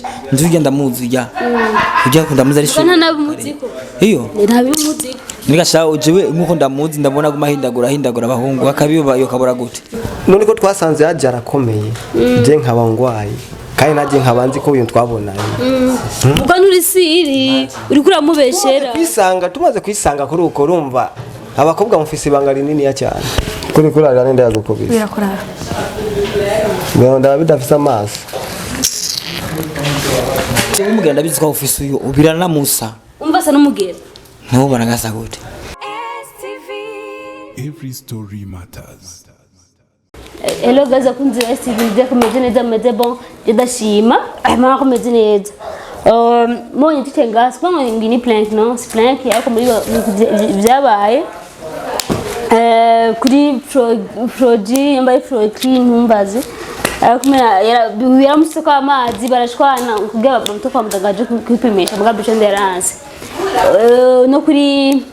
Ndamubesha nzi ujya ndamuzi ujya ujya ndamuzi ari Ubwo nta nabimuziko. Iyo Ntabimuziko. nigasha jewe nkuko ndamuzi, ndabona aguma ahindagura ahindagura abahungu, akabiba yo kabura gute. None ko twasanze yaje arakomeye, je nkaba ngwaye, kandi najye nkaba nzi ko uyu twabonanye. Ubwo nturi siri, uriko uramubeshera. Kwisanga, tumaze kwisanga kuri uko, urumva abakobwa mufise ibanga rininiya cyane kuri kurarira nenda yagukubise. Birakurara. Ngo ndaba bidafise amaso. Jewe umugera ndabizi ko ufise uyu ubiranamusa. Umva, asa n'umugera. Ntubona gasa gute? Every story matters. Hello guys, akunze STV, nizeye ko mumeze neza, mumeze bon. Je ndashima mama ko mumeze neza. Mbonye tute ngaha, sikuvuga ngo ni prank, no si prank, ariko muri byabaye kuri Froji, yambaye Froji, ntumbaze, ariko yaramusutse amazi barashwana kugira bamuto kwa muganga aje kwipimisha, mugabo bico yaranse. No kuri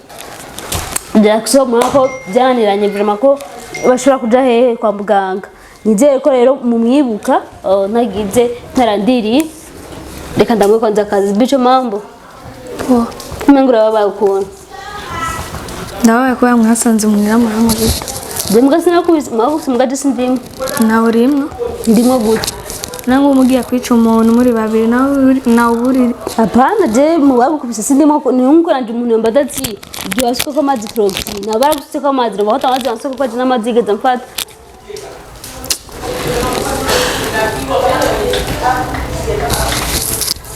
Jackson murabona ko byananiranye vraiment ko bashobora kuja hehe kwa muganga. Nizere ko rero mumwibuka. Ntagize ntarandiriye, reka ndamwe kwanza akazi. Bico, mambo? Poa. Umengo urababaye ukuntu. Ndababaye kubera mwasanze muhira murankubita. Je mbwa sinakubise, mwaguse mbwa, je sindimwe. Nawe urimwo. Ndimwo gute? Nange umugiye kwica umuntu muri babiri, nawe uburi. Hapana, je mu bagukubise sindimwo, ni nkuko nanje umuntu yomba ati igihe wasuka ko amazi proxy nabo baragusutse ko amazi, bafata amazi bansuka ko aje n'amazi yigeze amfata.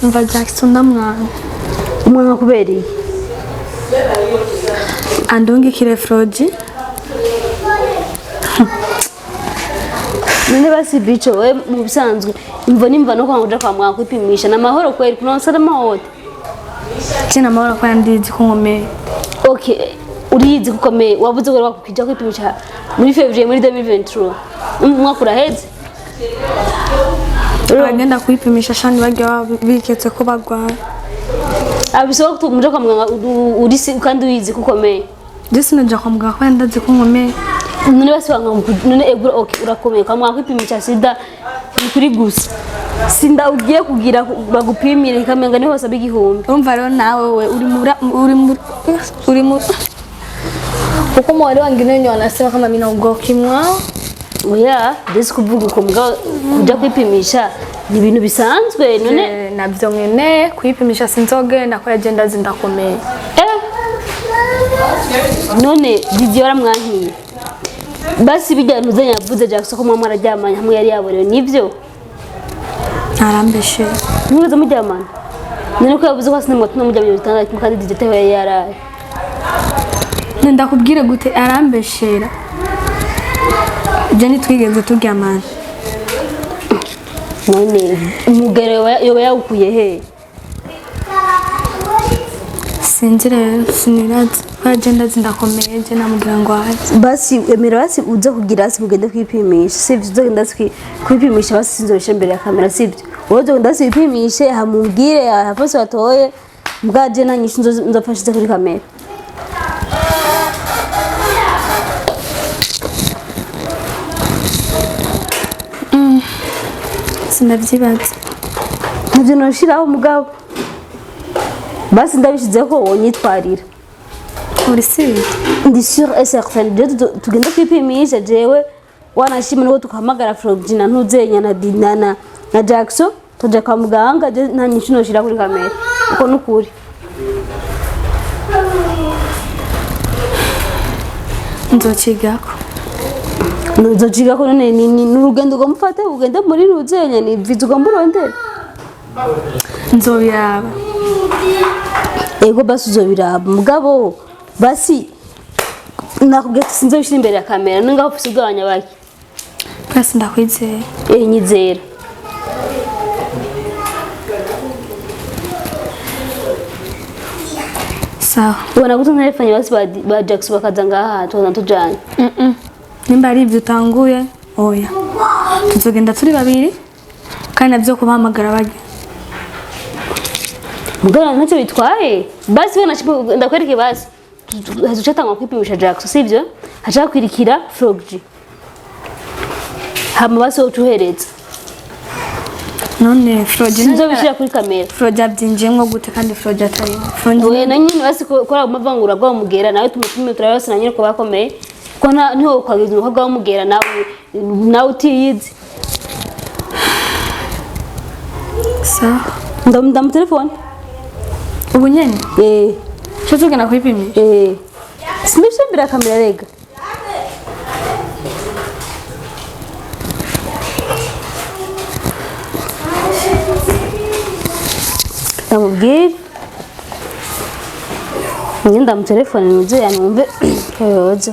Umva Jackson, ndamwanga. Umwana kubereye? Andungikire Froji. None basi bico, we mu bisanzwe imvo nimva no kwanga kuja kwa muganga kwipimisha na mahoro kweri kunonsa n'amahoro? Kina amahoro kubera ndizi ko nkomeye. Okay, uriyizi kukomeye, wavuze ko wakukija kwipimisha muri février muri 2023, umwaka uraheze. Abagenda kwipimisha shani bajya baba biketse ko bagwaye. Abisaba ko muja kwa muganga uri kandi uyizi kukomeye. Je sinaja kwa muganga kubera ndazi ko nkomeye. None basi wanga none egura, okay, urakomeye, kwa muganga kwipimisha sida ni kuri gusa sinda ugiye kugira bagupimire ikamenga niho basaba 1000. Urumva rero nawe we uri muri uri muri uri muri kuko mwari wengine wenye wanasema kama mimi naugua ukimwi wao. Oya, ndetse kuvuga uko mugabo kuja kwipimisha ni ibintu bisanzwe none. Navyo nkeneye kwipimisha, sinzogenda ko yaje ndazi ndakomeye. None Didier waramwankiye, basi bijya ntuzenya yavuze Jackson ko mwa mwararyamanye hamwe yari yaborewe, nivyo? Arambeshe. Ntimwigeze muryamana? None ko yavuze ko asinema tuna muryamye mu gitanda kimwe kandi Didier ataho yari yaraye? Ndakubwire gute, arambeshera, je ntitwigeze turyamana. None umugero yoba yawukuye he? Sinzi rero, sinirazi ko yaje ndazi ndakomeye, je namubwira ngo aze. Basi emera, basi uze kugira hasi mugende kwipimisha, sivyo? Uzogenda hasi kwipimisha, basi sinzobishe imbere ya kamera, sivyo? Wowe uzogenda hasi wipimishe, hamubwire hafose watoye mbwaje, nta nyishu nzofashize kuri kamera. Sinavyibaza. Ntavyo noshiraho mugabo basi ndabishizeho wonyitwarira. Uri siri? Ndi sûr et certain. Je tugende kwipimisha, jewe wanashima nuko tukahamagara Frogina ntuzenya na Dina na Jackson tuja kwa muganga. Je nta nyishu noshira kuri kamera, uko nukuri. Nzocigako. Nzociga ko none ni urugendo ugomba ufate ugende muri ntuzenya ni viza ugomba urondere. Nzobiraba. Ego, basi uzobiraba mugabo basi nakubwiye ati sinzobishira imbere ya kamera, none ngaho ufise ubwabanya bake. Basi ndakwizeye. Eh, nyizera. Sawa. Ubona gute ntelefone basi ba Jackson bakaza ngaha tukaza tujanye? Nimba ari ibyo utanguye, oya, tuzogenda turi babiri kandi nabyo kubahamagara bajya. Mugabo ntacyo bitwaye, basi we ndakwereke basi hazuca kwipimisha Jackson, sivyo? Haca hakwirikira Frog G, hama basi wowe ucuhereza. None Froge Sinzobishira kuri kamera. Froge abyinjiyemo gute kandi Froge atari Froge? We na nyine basi kora umavangura bwa mugera nawe tumutume turabose na nyine ko bakomeye ko nta ntiho kwagiza umukobwa w'umugera nawe utiyizi. Sawa. Ndamutelefone. Ubu nyene Eh. cyo tugenda kwipimisha. Eh. Simbishambira kamera rega. Ndamubwira njye ndamutelefone nuze yanumve ko yoza.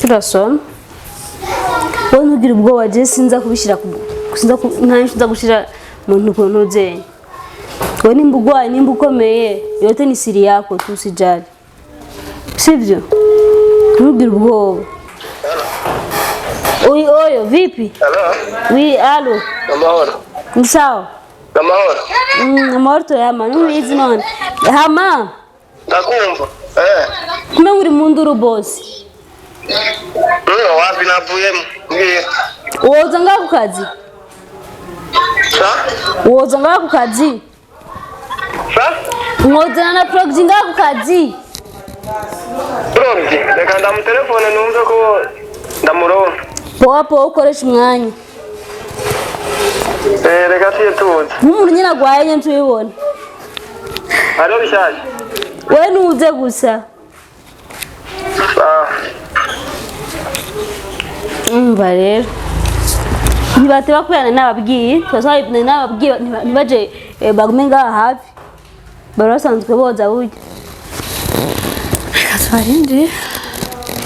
Turasoma. Wowe ntugire ubwoba, je sinza kubishyira ku sinza ku nta nza gushira mu ntu zenyu. Wowe nimba urwaye, nimba ukomeye, yote ni siri yako tu, usijali. Sivyo? Ntugire ubwoba. Oi, oyo, vipi? Halo, Oui, allo. amahoro. Ni sawa? Amahoro. Amahoro turayama, ntubizi none. Hama, Ndakumva. kumbe uri mu nduru boss. Wapi navuyemo? Mbwira. Woza ngaha ku kazi? Sa? Woza ngaha ku kazi? Sa? Mwozana na Proggy ngaha ku kazi? Proggy, reka ndamutelefone numve ko ndamuronka. Poa poa, ukoresha umwanya. Reka tuye tuze. Nk'umuntu nyine agwaye nyine tubibona. Hariho bishaje. Wewe nuze gusa. Sawa. Umva rero. Ntibateba kubera nababwiye, twasaba nababwiye ntibaje bagume ngaha hafi. Bari basanzwe boza burya. Reka tubarindire.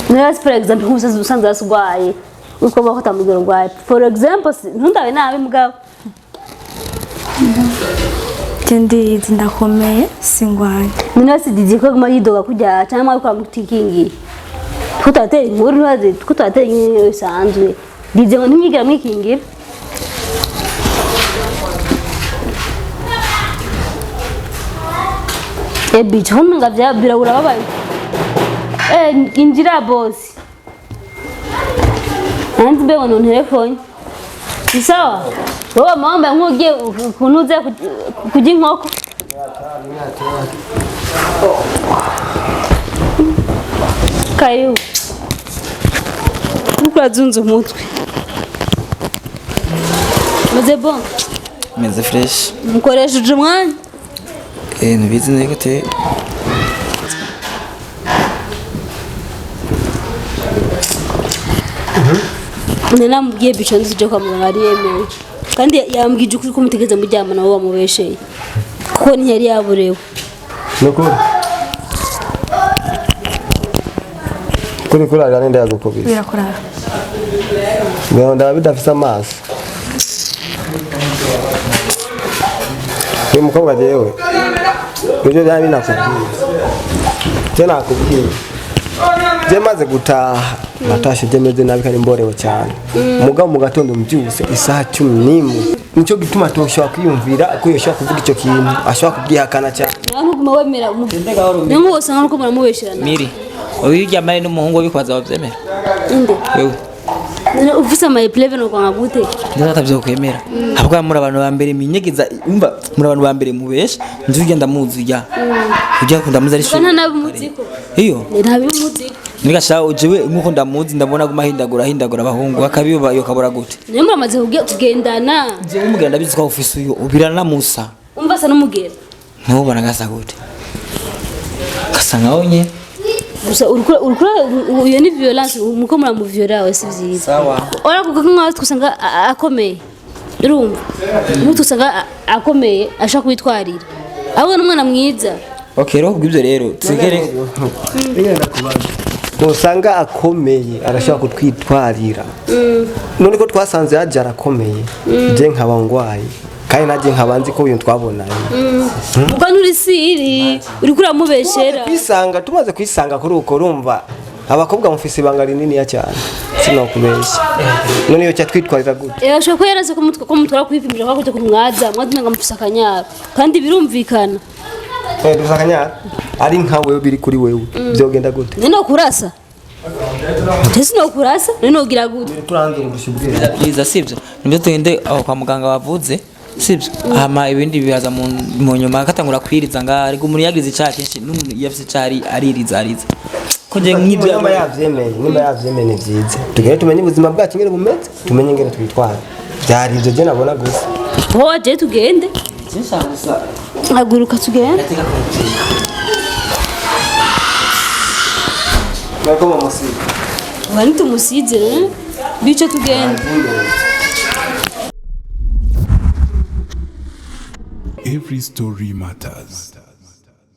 Niba for example nk'umusazi usanzwe aswaye, uko bako atamubwira urwaye. For example, ntundabe nabi mugabo. Njye ndiyizi ndakomeye singwaye. None se Didi ko aguma yidoga kujya cyangwa kwa mutikingi. Tutatera inkuru ntibaze, tutatera inkuru bisanzwe. Didi ngo ntimwigera mwikingira. Ebi, hano nga vya birabura babaye. Injira boss. Nanzi mbe ngo telefone. Ni sawa? Wowe mama nkugiye kunuze kujya inkoko. Karibu. Kuko urazunze umutwe. Meze bon. Meze fresh. Mukoresheje umwanya. Ntubizi neza gute. Namubwiye bico nzi kwa muganga ari yemewe. Kandi yambwije ukuri ko mutegeze mujyama nawe wamubesheye. Kuko ntiyari yaburewe. Nukuri. Kuri kurarira ninde yagukubise? Birakurara. Ndaba bidafise amaso. Uyu mukobwa jewe nivyo vyari binakubwiye. Je nakubwiye. Je maze gutaha natashe je meze nabi kandi mborewe cyane. Mugabo mu gatondo mbyuse isaha 11 nico gituma toshobora kwiyumvira ko yoshobora kuvuga ico kintu ashobora kubyihakana cyane. Nawe ntuguma wemera. Niyo wose nkuko muramubesherana. Miri, uyu uryamanye n'umuhungu bikwaza bavyemera? Inde. Wewe. None ufise ama pleve no kwanga gute? Ndazatavyo kwemera. Ahubwo muri abantu ba mbere minyegeza, umva muri abantu ba mbere mubesha, nzi ugenda muzi ya. Ujya kunda muzi ari Bana nabimuziko. Iyo. Ntabimuziko. Nigasha ujewe nkuko ndamuzi ndabona guma hindagura abahungu akabiba yo kabura gute. Niyo muramaze kugendana. Nzi umugera ndabizi ko ufise uyo ubirana musa. Umva asa n'umugera. Ntubona gasa gute. Gasa nkaho nye. Gusa urukura iyo ni violence muko muramuviola we si vyiza. Sawa. Ora kuko nkaho twusanga akomeye. Urumva? Mutu usanga akomeye ashaka kwitwarira. Ahubwo n'umwana mwiza. Okay, rero kubw'ibyo rero tsigere Usanga akomeye arashobora kutwitwarira. None ko twasanze yaje arakomeye. Je nkaba ngwaye. Kandi naje nkaba nzi ko uyu twabonanye. Ubwo nturi siri uri kuramubeshera. Kwisanga tumaze kwisanga kuri uko urumva abakobwa mufise ibanga rinini ya cyane. Sinokubeshya. None iyo cyatwitwarira gute? Ashobora kuba yaraze ko mutwara kwipimisha kwa kujya kumwaza mwaza nga mufise akanyaro kandi birumvikana. Dufise akanyaro ari nka wewe biri kuri wewe byogenda gute? None kurasa. Ese nokurasa none nogira gute? Turanze kurusha ubwenge. Byiza, sibyo? Nibyo, tugende aho kwa muganga bavuze, sibyo? Hama ibindi bibaza mu nyuma. Katangura kwiriza ngaha, ariko umuntu yagize icyaha kenshi n'umuntu iyo afise icyaha aririza ariza ko nje nk'ibyo. Nimba yavyemeye ni vyiza, tugende tumenye ubuzima bwacu ingene bumeze, tumenye ingene twitwara. Vyari ivyo je nabona gusa. Wowe je tugende. Haguruka tugende. Nako bamusiga. Uba ntitumusize bice, tugende. Every story matters.